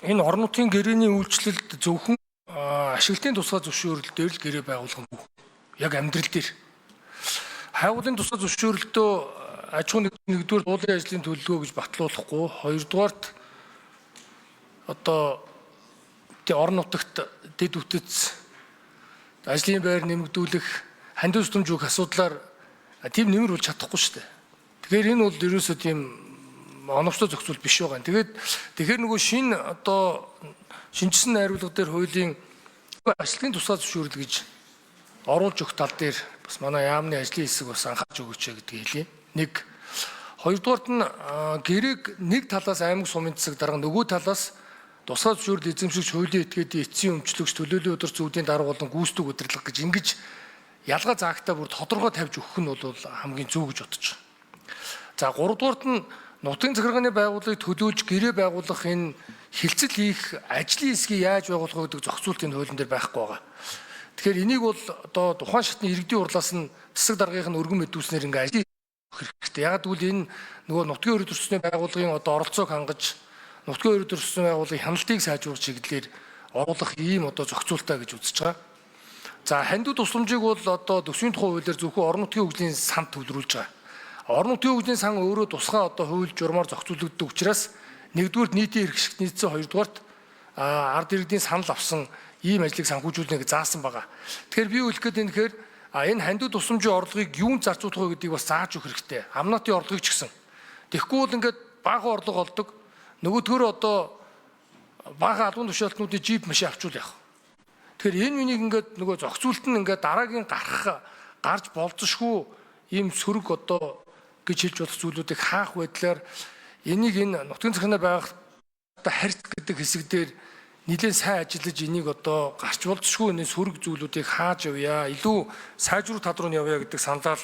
Энэ орон нутгийн гэрээний үйлчлэлд зөвхөн ашиглалтын тусгай зөвшөөрөл дээр л гэрээ байгуулах нь яг амьдрал дээр. Хайгуулын тусгай зөвшөөрөлтөө аж ахуйн нэгдүгээр уулын ажлын төлөвлөгөө гэж батлуулахгүй, хоёрдугаарт одоо тэг орон нутагт дэд бүтэц ажлын байр нэмэгдүүлэх, хандив тусламж өгөх асуудлаар тийм нэмэр болж чадахгүй шүү дээ. Тэгэхээр энэ бол ерөөсөө тийм оновчтой зохицуул биш байгаа. Тэгээд тэгэхээр нөгөө шинэ одоо шинэчсэн найруулга дээр хуулийн ажлын тусгай зөвшөөрөл гэж оруулж өгөх тал дээр бас манай яамны ажлын хэсэг бас анхаарч өгөөч гэдгийг хэлье. Нэг. Хоёрдугаарт нь гэрээг нэг талаас аймаг сумын засаг дарга, нөгөө талаас тусгай зөвшөөрөл эзэмшигч, хуулийн этгээдийн эцсийн өмчлөгч, төлөөллийн өдөр зүудийн дарга болон гүйцэтгэх удирдлага гэж ингэж ялгаа заагтаа бүр тодорхой тавьж өгөх нь бол хамгийн зөв гэж бодож байгаа. За, гуравдугаарт нь нутгийн захиргааны байгууллагыг төлөөлж гэрээ байгуулах энэ хилцэл хийх ажлын хэсгийг яаж байгуулах вэ гэдэг зохицуулт энэ хуулийн дээр байхгүй байгаа. Тэгэхээр энийг бол одоо тухайн шатны иргэдийн хурлаас нь засаг даргын нь өргөн мэдүүлснээр ингээ ажлын хэрэгтэй. Яг гэвэл энэ нөгөө нутгийн өрөө төрсний байгууллагын одоо оролцоог хангаж, нутгийн өрөө төрсний байгууллагын хяналтыг сайжруулах чиглэлээр оруулах ийм одоо зохицуултаа гэж үзэж байгаа. За, хандив тусламжийг бол одоо төсвийн тухай хуулиар зөвхөн орон нутгийн хөгжлийн санд төвлөрүүлж байгаа. Орон нутгийн хөгжлийн сан өөрөө тусгай одоо хууль журмаар зохицуулагддаг учраас нэгдүгээрт нийтийн эрх ашигт нийцсэн, хоёрдугаарт ард иргэдийн санал авсан ийм ажлыг санхүүжүүлнэ гэж заасан байгаа. Тэгэхээр би үлэх гээд энэ тэгэхээр энэ хандив тусламжийн орлогыг юунд зарцуулах вэ гэдгийг бас зааж өгөх хэрэгтэй. Амнатын орлогыг ч гэсэн. Тэгэхгүй бол ингээд баахан орлого олдог. Нөгөөдгөр одоо баахан албан тушаалтнуудын джип машин авчвал яах вэ? Тэгэхээр энэ үнийг ингээд нөгөө зохицуулт нь ингээд дараагийн гарах гарч болзошгүй ийм сөрөг одоо гэж хэлж болох зүйлүүдийг хаах байдлаар энийг энэ нутгийн захиргааны байгаль одоо харьц гэдэг хэсэг дээр нэлээд сайн ажиллаж, энийг одоо гарч болзошгүй энэ сөрөг зүйлүүдийг хааж явъя. Илүү сайжруулах тал руу нь явъя гэдэг саналаар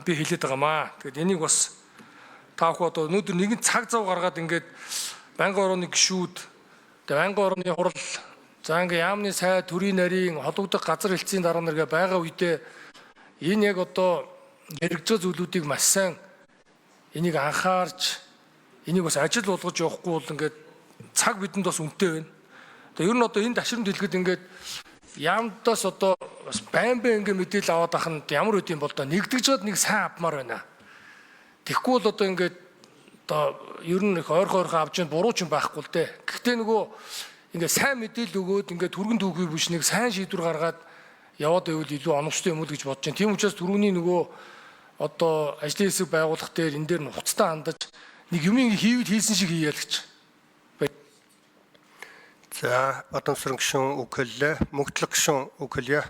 би хэлээд байгаамаа. Тэгээд энийг бас та бүхэн одоо өнөөдөр нэгэн цаг зав гаргаад ингээд байнгын орооны гишүүд, тэгээд байнгын орооны хурал, за ингээ яамны сай, төрийн нарийн холбогдох газар хэлтсийн дараа нарга байгаа үедээ энэ яг одоо яригдж байгаа зүйлүүдийг маш сайн энийг анхаарч, энийг бас ажил болгож явахгүй бол ингээд цаг бидэнд бас үнэтэй байна. Тэгээ ер нь одоо энэ ташрамд хэлэхэд ингээд яамдаас одоо бас байн байн ингээд мэдээлэл аваад ах нь ямар үт юм бол доо нэгдэж чад нэг сайн авмаар байна. Тэгэхгүй бол одоо ингээд одоо ер нь их ойрхон ойрхон авч ин буруу ч юм байхгүй л дээ. Гэхдээ нөгөө ингээд сайн мэдээлэл өгөөд, ингээд түргэн түүхий биш нэг сайн шийдвэр гаргаад яваад байвал илүү оновчтой юм уу гэж бодож байна. Тийм учраас түрүүний нөгөө одоо ажлын хэсэг байгуулах дээр энэ дээр нухацтай хандаж нэг юм хийвэл хийсэн шиг хийяа л гэж. За, Бадамсран гишүүн үг хэллээ. Мөнхтлөг гишүүн үг хэлье.